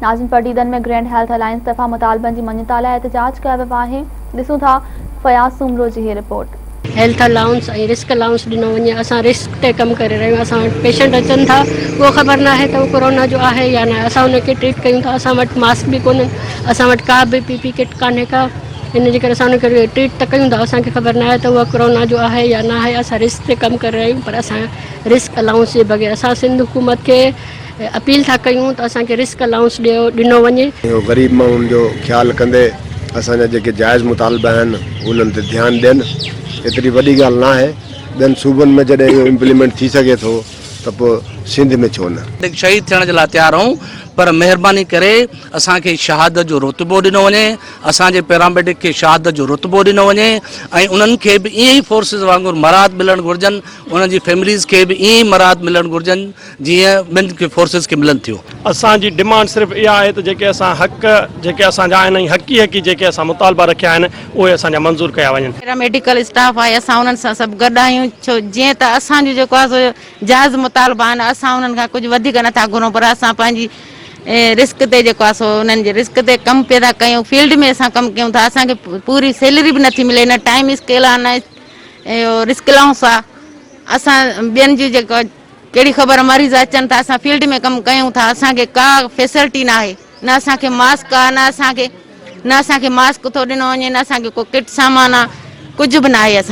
ناظرين Padidan ۾ grand health alliance طرفان مطالبن جي مڃتا لاء احتجاج ڪيو ويو آهي ڏسون ٿا فياض سومرو جي هي report. Health allowance ۽ risk allowance ڏنو وڃي اسان رسڪ تي ڪم ڪري رهيا آهيون اسان وٽ پيشنٽ اچن ٿا اهو خبر ناهي ته اهو ڪورونا جو آهي يا نه اسان ان کي ٽريٽ ڪيون ٿا اسان وٽ ماسڪ به ڪونهن اسان وٽ ڪا به پي پي ڪٽ ڪانهي ڪا ان جي ڪري اسان ان کي ٽريٽ ته ڪيون ٿا اسان کي خبر ناهي ته اهو ڪورونا جو آهي يا نه آهي اسان رسڪ تي ڪم ڪري رهيا آهيون پر اسان رسڪ الائونس جي بغير اسان سنڌ حڪومت کي اپيل ٿا ڪيون ته اسان کي رسڪ الائونس ڏيو ڏنو وڃي. اهو غريب ماڻهن جو خيال ڪندي اسان جا جيڪي جائز مطالبا آهن انهن تي ڌيان ڏين ايتري وڏي ڳالهه ناهي ٻين صوبن ۾ جڏهن اهو امپليمينٽ ٿي سگهي ٿو ته پوء سنڌ ۾ ڇو نه. شهيد ٿيڻ جي لاء تيار آهيون پر مهرباني ڪري اسان کي شهادت جو رتبو ڏنو وڃي اسان جي پيراميڊڪ کي شهادت جو رتبو ڏنو وڃي ۽ انهن کي به ائين ئي فورسز وانگر مراعات ملڻ گهرجن انهن جي فيمليز کي به ائين ئي مراعات ملڻ گهرجن جيئن ٻين کي فورسز کي ملن ٿيون. اسان جي ڊمانڊ صرف اها آهي ته جيڪي اسان حق جيڪي اسان جا آهن ۽ حقي حقي جيڪي اسان مطالبا رکيا آهن اهي اسان جا منظور ڪيا وڃن. پيرا ميڊيڪل اسٽاف آهي اسان انهن سان سڀ گڏ آهيون ڇو جيئن ته اسان جو جيڪو آهي سو جائز مطالبا آهن اسان انهن کان ڪجهه وڌيڪ نٿا گهرون پر اسان پنهنجي رسڪ تي جيڪو آهي سو انهن جي رسڪ تي ڪم پيدا ڪيون فيلڊ ۾ اسان ڪم ڪيون ٿا اسان کي پوري سيلري به نٿي ملي نه ٽائيم اسڪيل آهي نه اهو رسڪ الائونس آهي اسان ٻين جي جيڪو ڪهڙي خبر مريض اچن ٿا اسان فيلڊ ۾ ڪم ڪيون ٿا اسان کي ڪا فيسلٽي ناهي نه اسان کي ماسڪ آ نه اسان کي نه اسان کي ماسڪ ٿو ڏنو وڃي نه اسان کي ڪو ڪٽ سامان آ ڪجهه به ناهي اسان کي.